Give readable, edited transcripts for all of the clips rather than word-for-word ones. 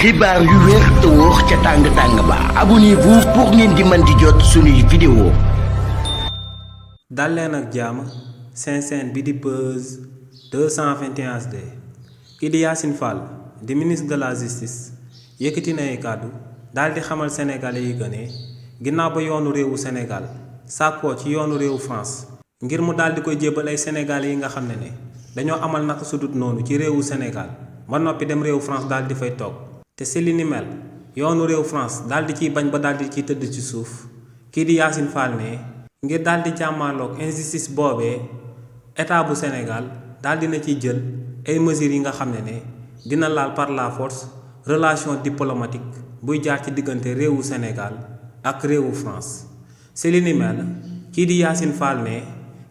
xibaar yu wér te wóor ca tàng-tàng ba abonnez-vous pour ngeen di mën di jot suñuy vidéo. dal leen ak jàmm seen chaîne bi di Buzz 221 HD kii di Yassine Fall di ministre de la justice yëkkati na ay kàddu daal di xamal sénégalais yi que ne ginnaaw ba yoonu réewu Sénégal sàkkoo ci yoonu réewu France ngir mu daal di koy jébbal ay sénégalais yi nga xam ne dañoo amal naka sudut noonu ci réewu Sénégal ba noppi dem réewu France daal di fay toog te si li ni mel yoonu réewu France daal di ciy bañ ba daal di ciy tëdd ci suuf kii di Yassine Fall ne ngir daal di jàmmaarloog injustice boobee état bu Sénégal daal dina ciy jël ay mesures yi nga xam ne dina laal par la force relation diplomatique buy jaar ci diggante réewu Sénégal ak réewu France. si li ni mel kii di Yassine Fall ne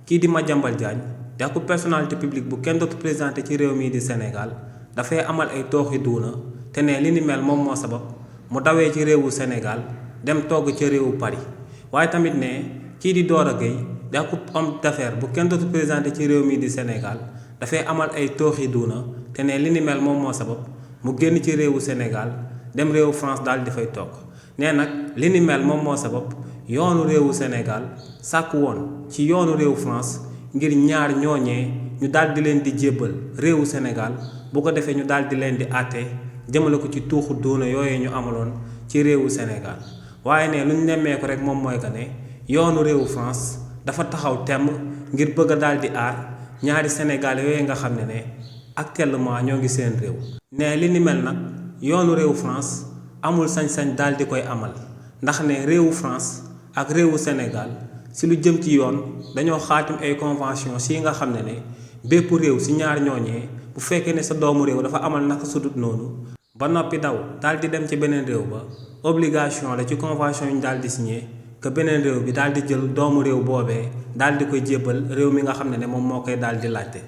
kii di Madiambal Diagne di ak personnalité publique bu kenn dootu présenté ci réew mii di Sénégal dafay amal ay tooxi duuna te ne li ni mel moom moo sabab mu dawee ci réewu Sénégal dem togg ca réewu Paris waaye tamit ne kii di Dora Gueye di ak homme d'affaires bu kenn dootu présenté ci réew mii di Sénégal dafay amal ay tooxi duuna te ne li ni mel moom moo sabab mu génn ci réewu Sénégal dem réewu France daal di fay toog nee nag li ni mel moom moo sabab yoonu réewu Sénégal sàkk woon ci yoonu réewu France ngir ñaar ñooñee ñu daal di leen di jébbal réewu Sénégal bu ko defee ñu daal di leen di àtte jëmale ko ci tuuxu duuna yooyee ñu amaloon ci réewu Sénégal waaye ne lu ñu nemmee ko rek moom mooy que ne yoonu réewu France dafa taxaw temm ngir bëgg a daal di aar ñaari Sénégal yooyu nga xam ne actuellement ñoo ngi seen réew. ne li ni mel nag yoonu réewu France amul sañ-sañ daal di koy amal ndax ne réewu France ak réewu Sénégal si lu jëm ci yoon dañoo xaatim ay convention si nga xam ne bépp réew si ñaar ñooñee bu fekkee ne sa doomu réew dafa amal naka sudut noonu ba noppi daw daal di dem ci beneen réew ba obligation la ci convention yi ñu daal di signé que beneen réew bi daal di jël doomu réew boobee daal di koy jébbal réew mi nga xam ne moom moo koy daal di laajte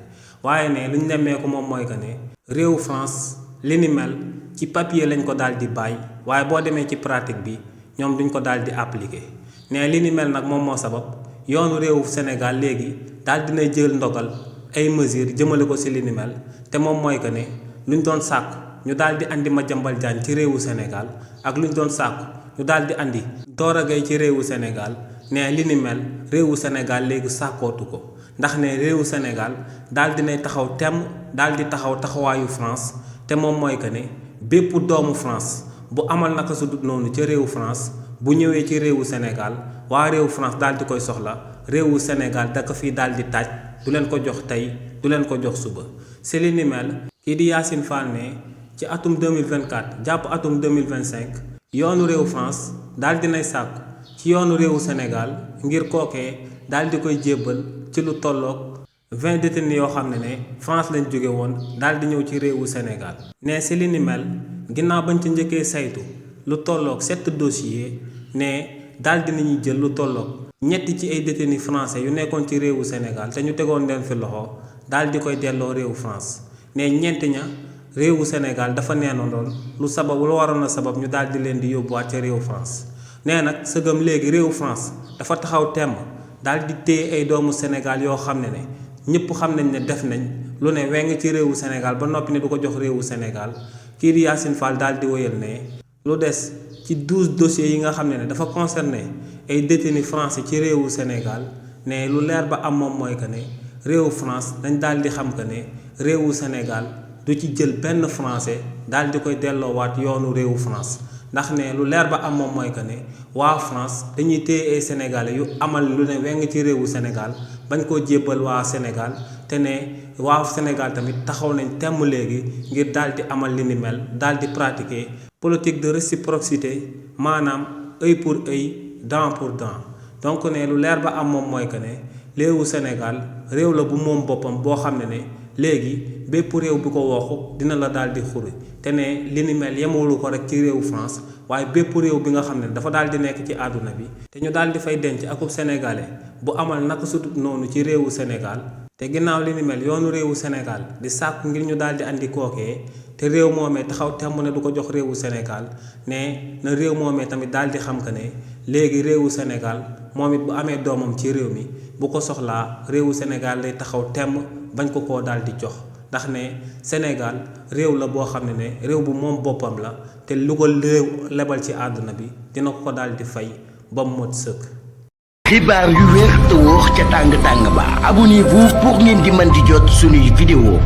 waaye ne lu ñu nemmee ko moom mooy que ne réewu France li ni mel ci papier lañ ko daal di bàyyi waaye boo demee ci pratique bi ñoom duñ ko daal di appliquer ne li ni mel nag moom moo sabab yoonu réewu Sénégal léegi daal dinay jël ndogal ay mesures jëmale ko si li ni mel te moom mooy que ne luñ doon sàkku ñu daal di andi Madiambal Diagne ci réewu Sénégal ak luñ doon sàkku ñu daal di andi Dora Gueye ci réewu Sénégal ne li ni mel réewu Sénégal léegi sàkkootu ko ndax ne réewu Sénégal daal dinay taxaw temm daal di taxaw taxawaayu France te moom mooy que ne bépp doomu France bu amal naka su dut noonu ca réewu France bu ñëwee ci réewu Sénégal waa réewu France daal di koy soxla réewu Sénégal da ko fii daal di taaj du leen ko jox tey du leen ko jox suba si li ni mel kii di Yassine Fall ne ci atum 2024 jàpp atum 2025 yoonu réewu France daal dinay sàkku ci yoonu réewu Sénégal ngir kookee daal di koy jébbal ci lu tolloog 20 détenus yoo xam ne France lañ jóge woon daal di ñëw ci réewu Sénégal ne si li ni mel ginnaaw bañ ci njëkkee saytu lu tolloog 7 dossiers ne daal dinañuy jël lu tolloog ñetti ci ay détenus français yu nekkoon ci réewu Sénégal te ñu tegoon leen fi loxo daal di koy delloo réewu France ne ñeent ña réewu Sénégal dafa neenoon lu sabab lu waroon a sabab ñu daal di leen di yóbbuwaat ca réewu France nee nag sëgam léegi réewu France dafa taxaw temm daal di téye ay doomu Sénégal yoo xam ne ñëpp xam nañ ne def nañ lu ne weng ci réewu Sénégal ba noppi ne du ko jox réewu Sénégal kii di Yassine Fall daal di wéyal ne lu des ci 12 dossiers yi nga xam ne dafa concerné ay détenus français ci réewu Sénégal ne lu leer ba am moom mooy que ne réewu France dañ daal di xam que ne réewu Sénégal du ci jël benn français daal di koy delloowaat yoonu réewu France ndax ne lu leer ba am moom mooy que ne waa France dañuy téye ay sénégalais yu amal lu ne weng ci réewu Sénégal bañ koo jébbal waa Sénégal te ne waa Sénégal tamit taxaw nañ temm léegi ngir daal di amal li ni mel daal di pratiquer politique de réciprocité maanaam œil pour œil dent pour dent donc ne lu leer ba am moom mooy que ne réewu Sénégal réew la bu moom boppam boo xam ne léegi bépp réew bi ko waxu dina la daal di xuri te ne li ni mel yemewulu ko rek ci réewu France waaye bépp réew bi nga xam ne dafa daal di nekk ci àdduna bi te ñu daal di fay denc akub sénégalais bu amal naka sutut noonu ci réewu Sénégal te ginnaaw li ni mel yoonu réewu Sénégal di sàkku ngir ñu daal di andi kookee te réew moomee taxaw temm ne du ko jox réewu Sénégal ne na réew moomee tamit daal di xam que ne léegi réewu Sénégal moom it bu amee doomam ci réew mi bu ko soxlaa réewu Sénégal lay taxaw temm bañ ko koo daal di jox ndax ne Sénégal réew la boo xam ne réew bu moom boppam la te lu ko réew lebal ci àdduna bi dina ko daal di fay ba mu mot sëkk. xibaar yu wér te wóor ca tàng tàng ba abonnez-vous pour ngeen di mën di jot sunuy vidéo